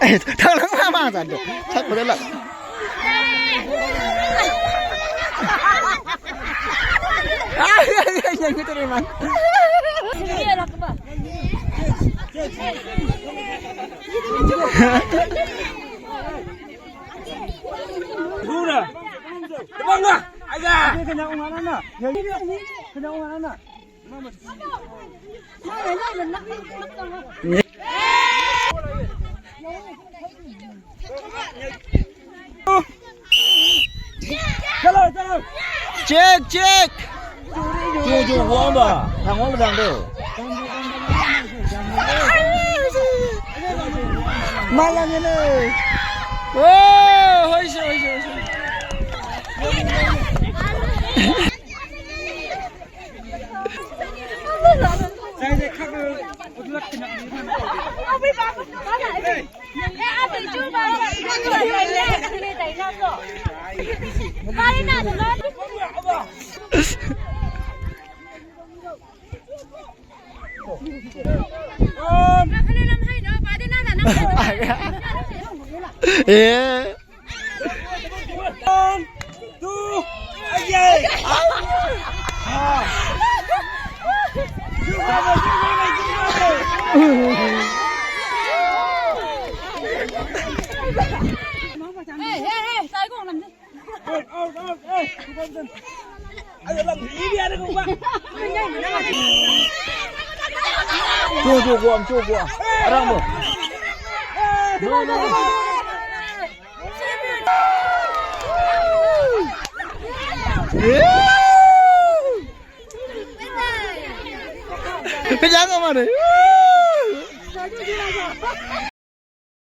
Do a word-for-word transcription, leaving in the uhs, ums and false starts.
Eh, tolong mama tadi. Cak betul lah. Ah, iya, iya, iya, gitu deh, Mang. Dura. Tebang lah. Ayo. Kena ungan anak. Ya, ini, ini. Kena ungan anak. Cek, cek. Jujur gua, Mbak. Yang gua pedang tuh. Malang ini. Oh, hoi, hoi, hoi, hoi. Eh. One, two, aye. Ah. Out, out, out, eh. Ayo, Bang. Ini ada gua. Tuh, tuh, gua, tuh, gua. Orang, Bang. No, no, no. Kenyang apa nih?